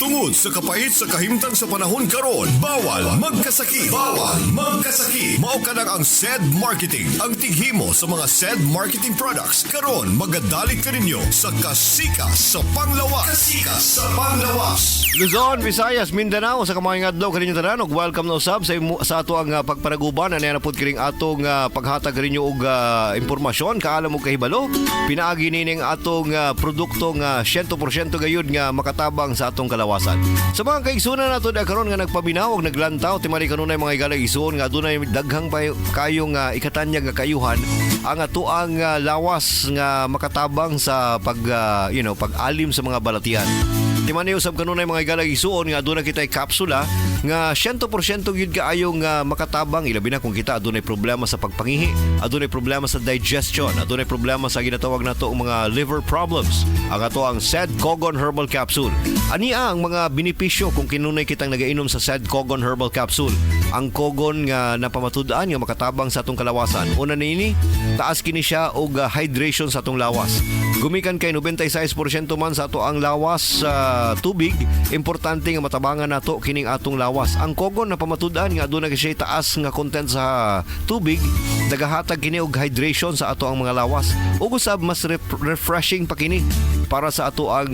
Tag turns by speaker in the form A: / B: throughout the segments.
A: Tungod sa kapait sa kahimtang sa panahon karon, bawal magkasakit. Bawal magkasakit. Mao kanang ang SED Marketing, ang tighimo sa mga SED Marketing products. Karon magadalit kaninyo sa Kasika sa Panglawas. Kasika sa Panglawas.
B: Luzon, Visayas, Mindanao sa kamaayong adlaw kaninyo tanan ug welcome na usab sa ato ang pagpanaguban ani na pud kining atong paghatag kaninyo og impormasyon, kaalam ug kahibalo pinaagi nining atong produkto nga 100% gayud nga makatabang sa atong kalawasan. Sa mga kaigsunan nato da karon nga nagpaminaw og naglantaw, timali kanunay, mga higala, igsuon, nga adunay daghang kayong ikatanyag nga kayuhan ang atoang lawas nga makatabang sa pag pag-alim sa mga balatian. Timani usab kanunay, mga higala, igsuon, nga aduna kitay kapsula nga 100% gyud kaayo nga makatabang, ilabi na kung kita adunay problema sa pagpangihi, adunay problema sa digestion, adunay problema sa ginatawag nato ang mga liver problems. Ang ato ang Sed Kogon Herbal Capsule. Ani ang mga benepisyo kung kinunay kitang nagainom sa Sed Kogon Herbal Capsule? Ang Kogon nga napamatud-an nga makatabang sa atong kalawasan. Una niini, taas kini siya og hydration sa atong lawas. Gumikan kay 96% man sa ato ang lawas sa tubig, importante nga matabangan nato kining atong lawas. Ang Kogon na pamatud-an nga aduna kay siya taas nga content sa tubig, nagahatag kini og hydration sa ato ang mga lawas. Ug usab mas refreshing pa kini para sa ato ang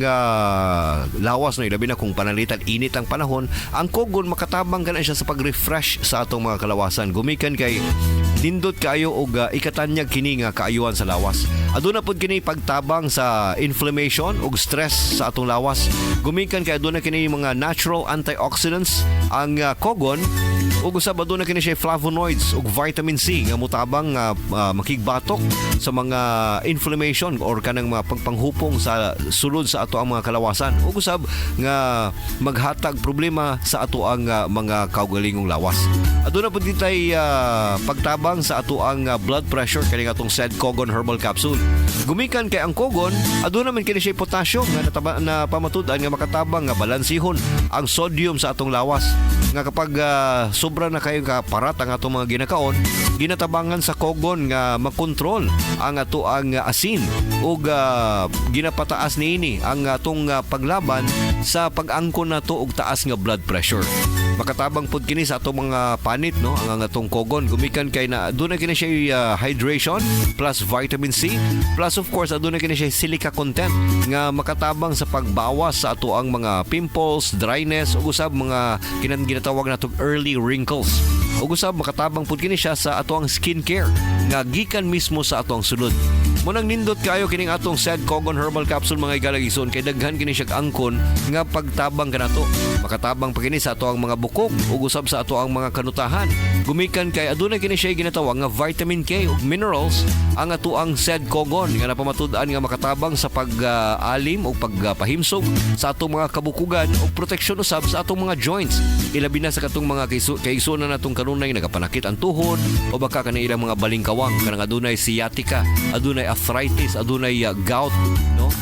B: lawas, no, ilabi na kung pananglitan init ang panahon, ang Kogon makatabang kana siya sa pag-refresh sa atong mga kalawasan. Gumikan kay nindot kaayo og ikatanyag kini nga kaayuhan sa lawas. Aduna pud kini pagtabang sa inflammation ug stress sa atong lawas. Gumikan kay aduna kini mga natural antioxidants ang Kogon ug usab aduna kini siya flavonoids ug vitamin C nga mutabang nga makigbatok sa mga inflammation or kanang mga pagpanghupong sa sulod sa ato ang mga kalawasan ug usab nga maghatag problema sa ato ang mga kaugalingong lawas. Aduna pud kitay pagtabang sa ato ang blood pressure kani atong Sed Kogon Herbal Capsule. Gumikan kay ang Kogon aduna man kini siya potassium nga na pamatud-an nga makatabang nga balansihon ang sodium sa atong lawas nga kapag sobra na kayo kaparat ang atong mga ginakaon, ginatabangan sa Kogon nga makontrol ang ato ang asin ug ginapataas niini ang atong paglaban sa pag-angkon nato og taas nga blood pressure. Makatabang pud kini sa atong mga panit, no, ang atong Kogon gumikan kay na aduna kini siya hydration plus vitamin C plus, of course, aduna kini siya silica content nga makatabang sa pagbawas sa ato ang mga pimples, dryness ug usab mga ginatawag natong early wrinkles. Ug usab makatabang pud kini siya sa ato ang skincare nga gikan mismo sa ato ang sulod. Munang nindot kayo kining atong Sed Kogon Herbal Capsule, mga higala, igsoon, kay daghan kini siya angkon nga pagtabang kanato. Makatabang pa kini sa ato ang mga bukog ug usab sa ato ang mga kanutahan. Gumikan kay aduna kini siya ginatawag nga vitamin K ug minerals ang ato ang Sed Kogon nga napamatud-an nga makatabang sa pag-alim ug pagpahimsog sa atong mga kabukugan ug proteksyon usab sa atong mga joints. Ilabi na sa katong mga kaigsuonan natong kanunay nagapanakit ang tuhod o baka kani ilang mga balingkawang kanang adunay sciatica, adunay arthritis, adunay gout, no?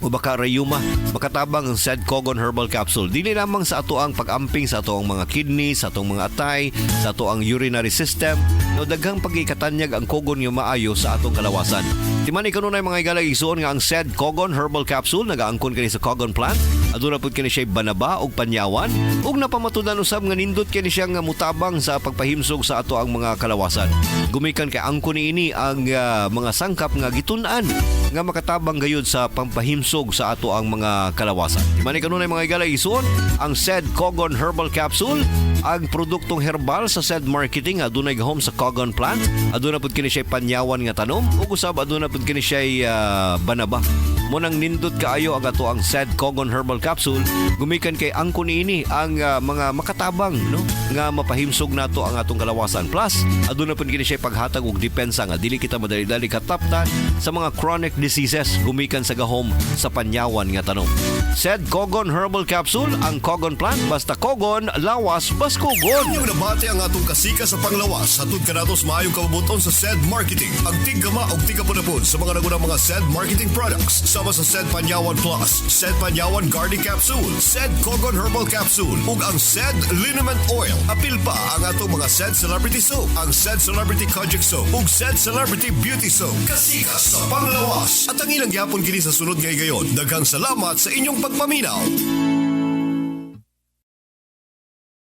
B: O baka rayuma, makatabang ang Sed Kogon Herbal Capsule. Dili lamang sa ato ang pag-amping sa ato ang mga kidney, sa atong mga atay, sa ato ang urinary system, no, daghang pagikatanyag ang Kogon nga maayo sa atong kalawasan. Timani kanunay, mga higala, igsuon, nga ang Sed Kogon Herbal Capsule nagaangkon kini sa Kogon plant. Aduna pud kini siya banaba ug panyawan ug napamatudan usab nga nindot kini siya nga mutabang sa pagpahimsog sa ato ang mga kalawasan. Gumikan kay angkon niini ang mga sangkap nga gitun-an nga makatabang gayud sa pampahimsog sa ato ang mga kalawasan. Timani kanunay, mga higala, igsuon, ang Sed Kogon Herbal Capsule, ang produktong herbal sa Sed Marketing, adunay gahom sa Kogon plant, aduna pud kini siya panyawan nga tanom ug usab aduna pud kini siya banaba. Munang nindot kaayo ang ato ang Sed Kogon Herbal Capsule gumikan kay angkon niini ang mga makatabang, no, nga mapahimsog nato ang atong kalawasan. Plus aduna pud kini siya paghatag og depensa nga dili kita madali-dali kataptan sa mga chronic diseases gumikan sa gahom sa panyawan nga tanom. Sed Kogon Herbal Capsule, ang Kogon plant, basta Kogon lawas bas Kogon.
A: Inyong nabati ang atong Kasika sa Panglawas. Hatod kanato sa maayong kabubuton sa SED Marketing. Ang tiggama og tigapunapon sa mga nagunang mga SED Marketing products. Sama sa SED Panyawan Plus, SED Panyawan Garlic Capsule, SED Kogon Herbal Capsule, ug ang SED Liniment Oil. Apil pa ang atong mga SED Celebrity Soap, ang SED Celebrity Kojic Soap, ug SED Celebrity Beauty Soap. Kasika sa Panglawas. At ang ilang gyapon kini sa sunod nga higayon. Daghang salamat sa inyong pagpaminaw.